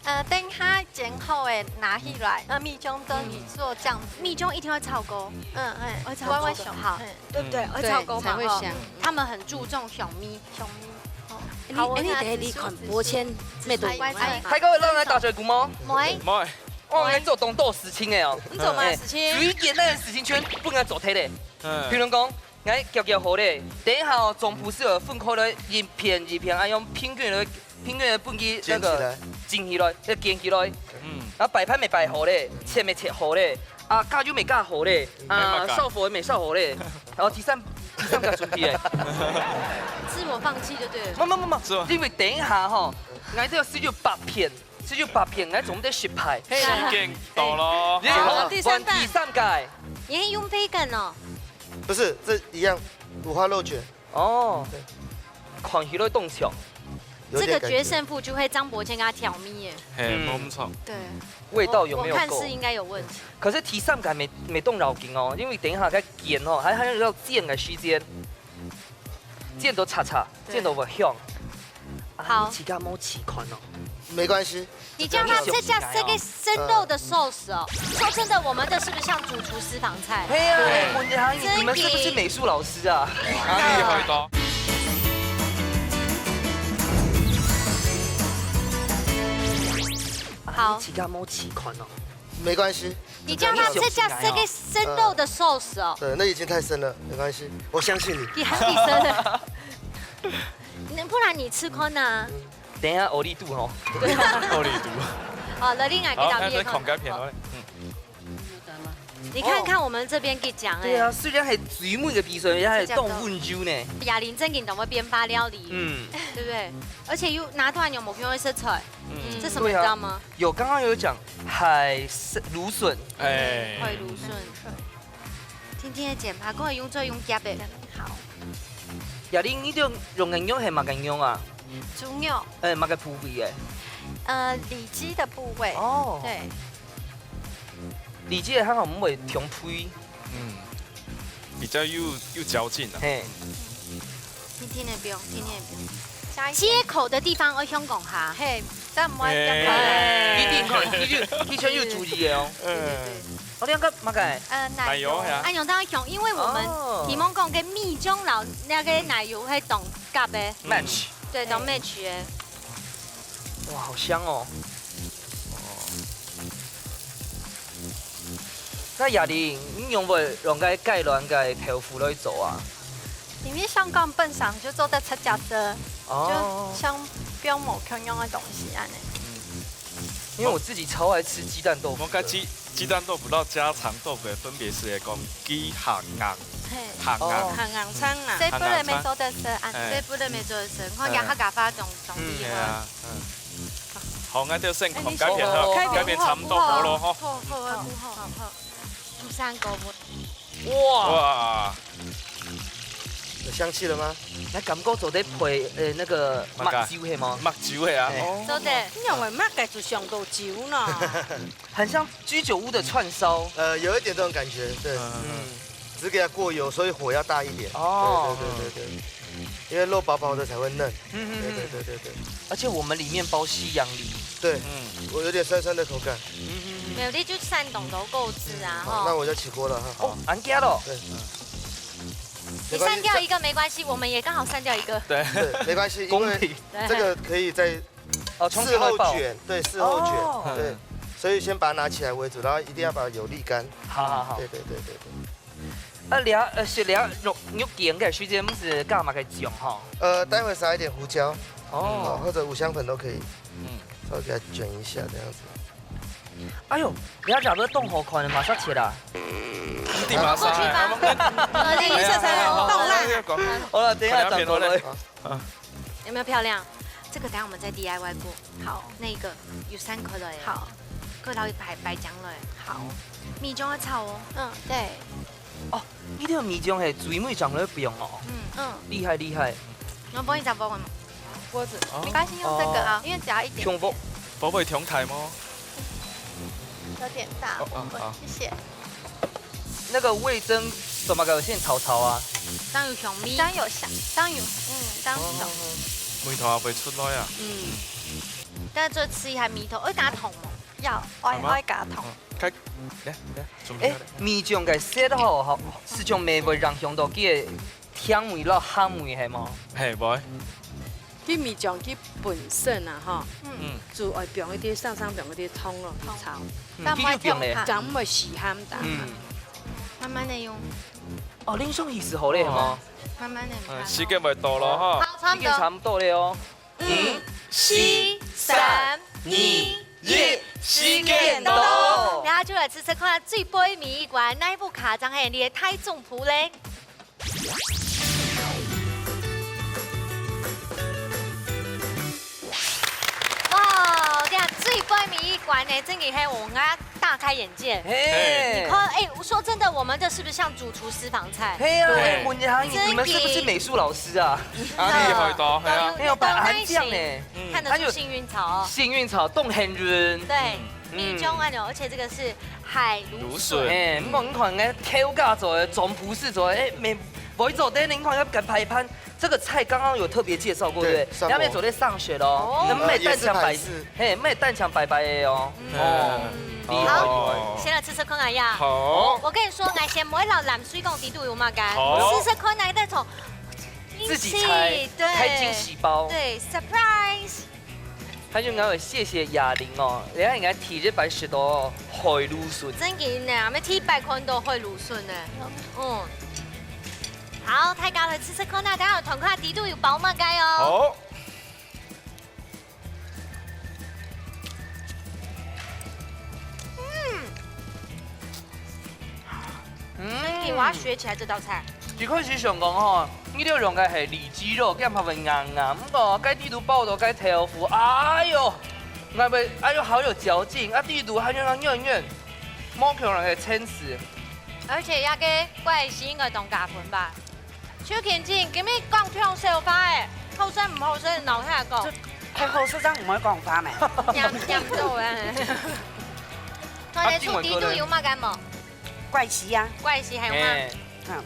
呃，等下煎好个拿起來，啊，米醬等於做醬汁。米醬一定要炒過。嗯，哎，愛炒過的。我，我想，好。嗯。對不對？嗯。愛炒過嘛，對，才會香。吼。他們很注重香味。香味。哦。你，好，我拿紙巾。你看，抱歉，沒讀。乖，乖。大哥，咱來打嘴鼓嗎？喂。喂。哦，來做當多事情个哦。你做麼个事情？哎，最簡單个事情全部愛做忒咧。嗯。比如講， 𠊎攪攪好咧，等一下哦，總不是有分開來一片一片，恁樣平均來，平均來分佢那個捲起來。捲起來，要捲起來。嗯。然後擺盤也擺好咧，切也切好咧，啊，加油也加好咧，啊，沒辦法。燒火也燒好咧，然後第三，第三個準備咧。自我放棄就對了。沒，沒，沒，沒，是吧？因為等一下吼，𠊎這個十九八片，十九八片，𠊎總得失敗。嘿，時間到咯。你好，好，第三個。換第三個。你還用培根哦？ 不是，這一樣五花肉捲。哦，對。看起來當像。有點感覺。這個決勝負就會張伯謙跟他挑咪耶。嘿，嗯。沒錯。對。味道有沒有夠？我，我看是應該有問題。可是第三個沒，沒動腦筋哦，因為等一下該煎哦，還，還要煎个時間，煎到柴柴，對。煎到會香。啊，好。你自家摸試看哦。沒關係。 你叫他這家這個生肉的壽司哦。嗯。說真的，我們這是不是像主廚私房菜？對啊，對。問一下，你，你們是不是美術老師啊？哪裡有很多？好。啊，你自家摸試看哦。沒關係。你叫他這家這個生肉的壽司哦。嗯。對，那已經太深了，沒關係，我相信你。你還比深了。那不然你吃看啊。嗯。 等一下，奧利度吼。對啊。奧利度。好，來，另外一個。好，那再看該片哦。嗯。你看看我們這邊給講欸。對啊，雖然係最尾个比賽，也係當溫柔呢。雅玲正經當會變化料理，嗯。對不對？而且又拿到有目標的食材，嗯。這什麼你知道嗎？對啊。有，剛剛有講海參、蘆筍。哎。海蘆筍。 甜甜个煎排，可以用做用夾个。好。雅玲，你就用个肉係麼个肉啊？豬肉。欸，麼个部位个？呃，里肌的部位。哦。對。里肌个還好，毋會忒肥。嗯，比較有，有嚼勁啊。嘿。 你聽得不用，聽得不用。下一題。接口的地方愛香港哈。嘿，但毋愛香港。欸。一定看，你就，你全有注意个哦。嗯。對，對，對。哦，你兩個麼个？呃，奶油。奶油呀。哎喲，當然香，因為我們哦。題目講个米醬摎那個奶油會當合个。Match。對，當match个。哇，好香哦。哦。 該雅玲，你仰會用該雞卵个豆腐來做啊？因為香港本身就做得自家食，哦。就像放無共樣个東西恁呢。嗯。因為我自己超愛吃雞蛋豆腐的。我个雞，雞蛋豆腐摎家常豆腐个分別係會講雞下硬，嘿。下硬。哦。下硬撐啊。這不能沒做得食，恁呢。哎。這不能沒做得食，看起來客家話當，當厲害。嗯，係啊，嗯。 好，𠊎兜先看該片吼，哎，你先看。該片差毋多好咯吼。好，好，好，好，好。第三個問。哇！哇！有香氣了嗎？那感覺做得配，呃，那個麼个？麥酒係嗎？麥酒係啊。哎。哦。做得。你認為麼个就想到酒呢？很像居酒屋的串燒。呃，有一點這種感覺，對。嗯。嗯。只給它過油，所以火要大一點。哦。對，對，對，對，對。因为肉薄薄的才会嫩。嗯嗯嗯。对对对对对。而且我们里面包西洋梨。对，嗯。我有点酸酸的口感。嗯嗯嗯。没有，你就山东都够吃啊，好，吼。那我就起锅了哈。哦，恁遽咯。对。你没关系，删掉一个没关系，我们也刚好删掉一个。对。对，没关系，因为公平。这个可以在哦，从事后卷，对，事后卷，哦。对，所以先把它拿起来为主，然后一定要把油沥干。好好好。对对对对对。啊，你啊，呃，是你啊，肉，肉卷个时间不是加么个酱吼？呃，待会撒一点胡椒，哦。哦，或者五香粉都可以。嗯。稍微给它卷一下这样子。哎呦，你啊，这不是冻好看的，马上切啦。你马上，过去吧。哎，我们跟，我的意思是说，哎，哎，哎，冻烂。哎，哎，哎，好了，等一下转头来。快点，快点。 有没有漂亮？这个等下我们再 D I Y 过。好。那个有三颗了耶。好。可以撈一排白醬了耶。好。米醬要炒哦。嗯，对。哦，你這个米醬係最尾醬落去放哦。嗯。嗯。厲害厲害。然后帮你找包吗？锅子。哦。没关系，用这个啊，哦。因为只要一点点。胸部。包会挺大吗？有点大，哦，哦，我们，好。谢谢。那个味噌怎么个先炒炒啊？当有香味。当有香，当有，嗯，当有香。味道也会出来啊。嗯。但是做吃一下米头，会加糖吗？要，我好吗？我会加糖。嗯，开，来，来，准备哎，好了。米醬个色吼，吼，是像没会影响到佢个甜味咯，鹹味係無？嘿，會。 佢米醬佢本身啊，吼，嗯。就愛放一啲，生生放一啲糖落去炒，嗯，佢就放咧。咁會死鹹淡。嗯。慢慢的用。哦，恁樣意思好咧，係無？慢慢的。嗯，時間會到咯，吼。好，差不多。時間差不多咧哦。五、四、三、二、一，時間到。等下就來試試看最尾一關，哪一部卡正係你个大總鋪咧？ 哇，這樣最尾一關呢，真的係我們大開眼界。嘿。你看，哎，我說真的，我們這是不是像主廚私房菜？嘿啊，對。哎，問一下你，你們是不是美術老師啊？啊，厲害的，嘿啊。哎呦，擺恁靚呢。嗯。看得出幸運草哦。幸運草，當幸運。對。嗯。 米醬啊，而且這個是海蘆筍。蘆筍。哎，你看，你看，哎，挑家做的，總鋪師做的，哎，每，每一桌店，你看，要給排盤，這個菜剛剛有特別介紹過，對不對？對，上過。人家做得上色咯，哦。那麼單強擺，呃，也是台式。嘿，乜單強擺擺个哦。嗯。哦，厲害，好。厲害。先來吃吃看啊呀。好。我跟你說，𠊎先毋會摎藍水講底肚有麼个，好。試試看啊，再從自己猜，對。開驚喜包。對，surprise。 還有𠊎愛謝謝雅玲哦，你看人家第一擺食到海蘆筍。真个呢，𠊎第一擺看到海蘆筍呢。嗯。好，大家來試試看啊，等下看看底肚有包麼个哦。好。嗯。 嗯。真个，我要學起來這道菜。一開始想講吼，你這用个係里肌肉，這樣較會硬硬。毋過，該底肚包到該豆腐，哎喲，𠊎會，哎喲，好有嚼勁，啊，底肚還有軟軟，無可能會撐死。而且這個怪魚應該當加分吧？ 邱田靜，今日講忒少話誒，好食毋好食，留下講。這忒好食，正毋會講話咩？黏，黏到誒。啊，今晡日呢？底肚有麼个無？怪魚啊。怪魚還有嗎？哎。嗯，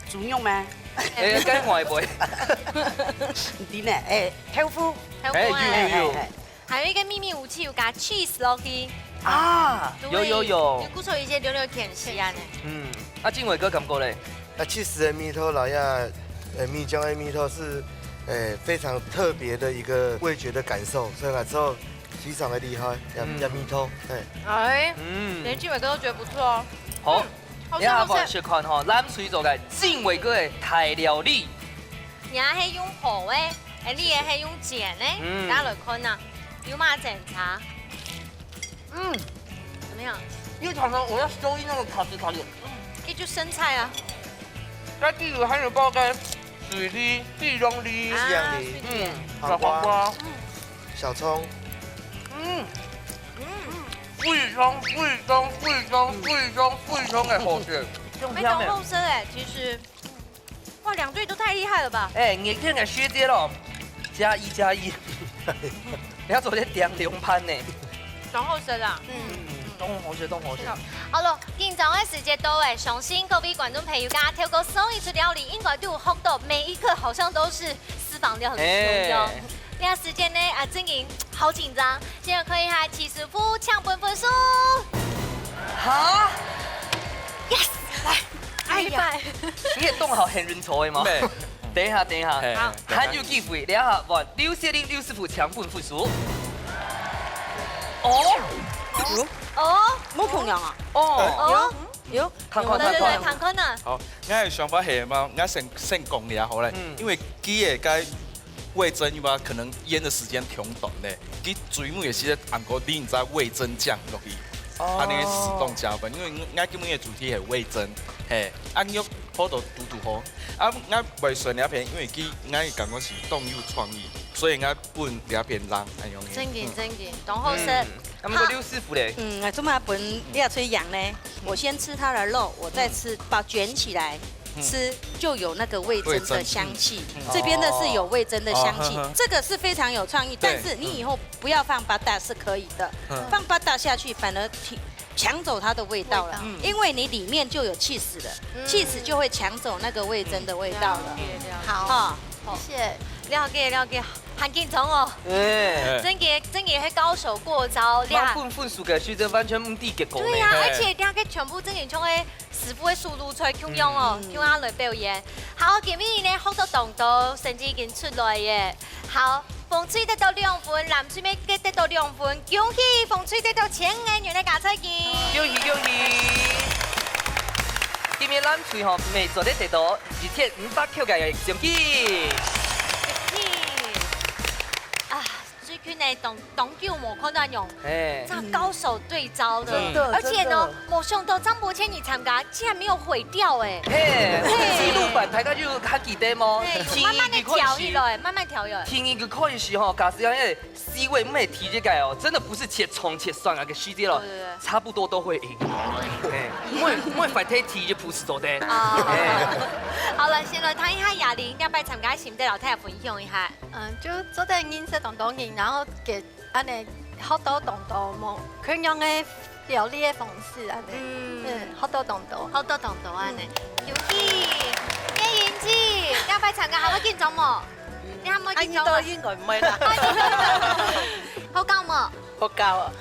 豬肉咩？哎，該外背。毋知呢，哎，豆腐。豆腐誒。哎，有，有，有。哎，哎。 還有一個祕密武器，有加cheese落去。啊，對，有，有，有。有鼓出一些溜溜甜絲啊呢。嗯，啊，靜偉哥感覺咧？啊，cheese个味道，然後呀，呃，米醬个味道是，呃，非常特別的一個味覺的感受，所以來之後非常的厲害，也，嗯。也味道，哎。哎，嗯。連靜偉哥都覺得不錯哦。好，嗯，好吃，好吃。等下來試看吼，藍水族个靜偉哥个大料理。 你還係用烰个，哎，你也係用煎个，嗯。大家來看啊，有麼个精差？嗯。怎麼樣？因為常常我要收音那個卡吱卡吱。嗯，這就生菜啊。該例如還有包个水梨、地瓜梨、啊，西洋梨，水梨。嗯，小黃瓜。小黃瓜。嗯。小蔥。嗯。非常非常非常非常非常个好食。非常好食哎，其實 哇，兩隊都太厲害了吧！哎，你看看學姐咯，加一加一。人家昨天點兩盤呢。然後生啊，嗯，嗯，當好食，當好食。好了，緊張个時節到欸，相信各位觀眾朋友，剛剛透過上一出料理，應該都有學到每一個好像都是私房料理的功用。哎。這時間呢，啊，正經好緊張。先來看一下徐師傅，請分分數。好。Yes，來，哎呀，你也動好很認真的嗎？沒。等一下，等一下，嘿，好。等一下。還有機會，等一下換劉雪玲劉師傅請分分數。哦，哦，無共樣啊？哦，哦，有，有，看看，有，對對對，看看。看看啊。好，𠊎个想法係嘛，𠊎先先講一下好了，嗯。因為佢个該味噌嘛，可能醃个時間忒短咧，佢最尾个時節，還過淋一隻味噌醬落去，哦。恁樣適當加分。因為𠊎今日个主題係味噌，嘿，恁樣好到堵堵好。啊，𠊎會選這片，因為佢𠊎感覺係當有創意，所以𠊎分這片人，恁樣。正經正經，當好食。嗯。 那麼劉師傅咧？嗯，啊，做麼分這出羊呢？我先吃它的肉，我再吃，把捲起來吃，就有那個味噌的香氣。味噌，嗯。這邊的是有味噌的香氣，哦。這個是非常有創意，對。但是你以後不要放巴達是可以的，嗯。放巴達下去反而提，搶走它的味道了，味道。因為你裡面就有cheese了，cheese就會搶走那個味噌的味道了。嗯。了解，了解。好。哈。謝謝。了解，了解。 還緊張哦。哎。正經，正經係高手過招，你看。滿分分數个時節完全毋知結果呢。對啊，嘿。而且這個全部正經像个師傅个速度出來，共樣哦，嗯。共樣來表演。好，今晡日呢，學到當多，成績已經出來耶。好，紅隊得到兩分，藍隊乜得到兩分，恭喜紅隊得到千元个加菜金。恭喜，恭喜！今日藍隊吼，乜做得得到 一千五百塊个獎金。啊，最近呢，當，當久無看到恁樣，哎。這高手對招了。真的，而且呢，真的。無想到張伯謙你參加，竟然沒有毀掉哎。嘿，嘿。紀錄版大家就還記得嗎？嘿，慢慢地調起來，慢慢調起來。第二個開始，第二個開始吼，假使講，哎， 四位毋係第一個哦，真的不是切蔥切蒜啊，个時節咯，對，對，對。差不多都會贏。哎，毋會，毋會fight第一步係做得。啊。哎。好了，先來談一下雅玲，這擺參加心得，摎大家分享一下。嗯，就做得認識當多人，然後佢恁樣學到當多無共樣个料理个方式，恁樣。嗯。嗯，學到當多。學到當多恁樣。嗯。恭喜，葉英志，這擺參加還會緊張無？ 你還無緊張啊？啊，應該毋會啦。好搞無？好搞啊。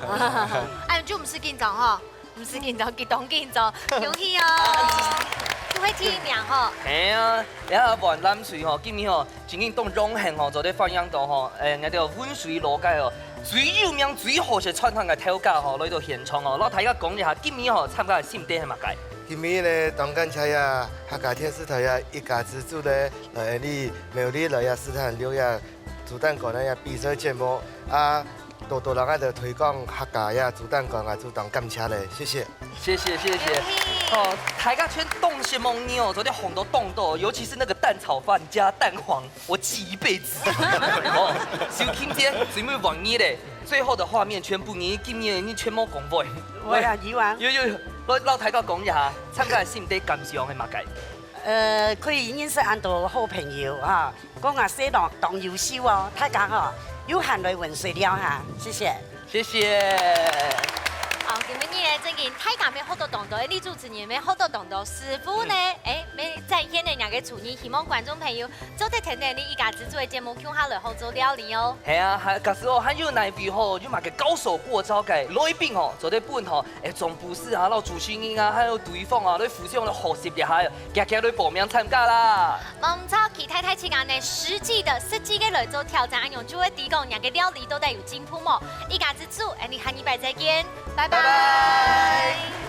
哎，就毋使緊張吼，毋使緊張，激動緊張，恭喜哦！就會第一名吼。係啊，這下換藍隊吼，今日吼，真正當榮幸吼，做得歡迎到吼，誒，𠊎兜汶水老街吼，最有名、最好食餐廳个頭家吼，來到現場哦，摎大家講一下，今日吼參加个心得係麼个？今日呢，當感謝呀，客家電視台呀，一家之煮呢， 來，你苗栗來呀，斯坦利呀，煮蛋糕呀，比賽節目啊，多多人愛來推廣客家呀，煮蛋糕啊，煮當感謝嘞，謝謝。謝謝，謝謝。恭喜！哦，大家全當失望你哦，昨天紅到當多，尤其是那個蛋炒飯加蛋黃，我記一輩子。哦，小青姐，最尾換你嘞，最後的畫面全部你，今年你全部講話。喂啊，以往。有，有，有，摎，摎大家講一下，參加个心得感想係麼个？ 呃，可以認識恁多好朋友哈，講啊，細人當優秀哦，大家哈，有閒來汶水尞哈，謝謝。謝謝。好，今晡日呢，正經大家乜學到當多，李主持人乜學到當多，師傅呢，嗯。誒，乜展現了若个廚藝，希望觀眾朋友做得跈等你一家之煮个節目，共下來學做料理哦。係啊，還，假使哦，還有哪位吼，有麼个高手過招个來賓吼，做得分吼，誒，總幹事啊，摎主持人啊，還有對方啊，來互相來學習一下，遽遽來報名參加啦。無錯，期待大自家呢，實際个、實際个來做挑戰，恁樣就會知講若个料理到底有進步無。一家之煮，𠊎兜下禮拜再見，拜拜。拜拜。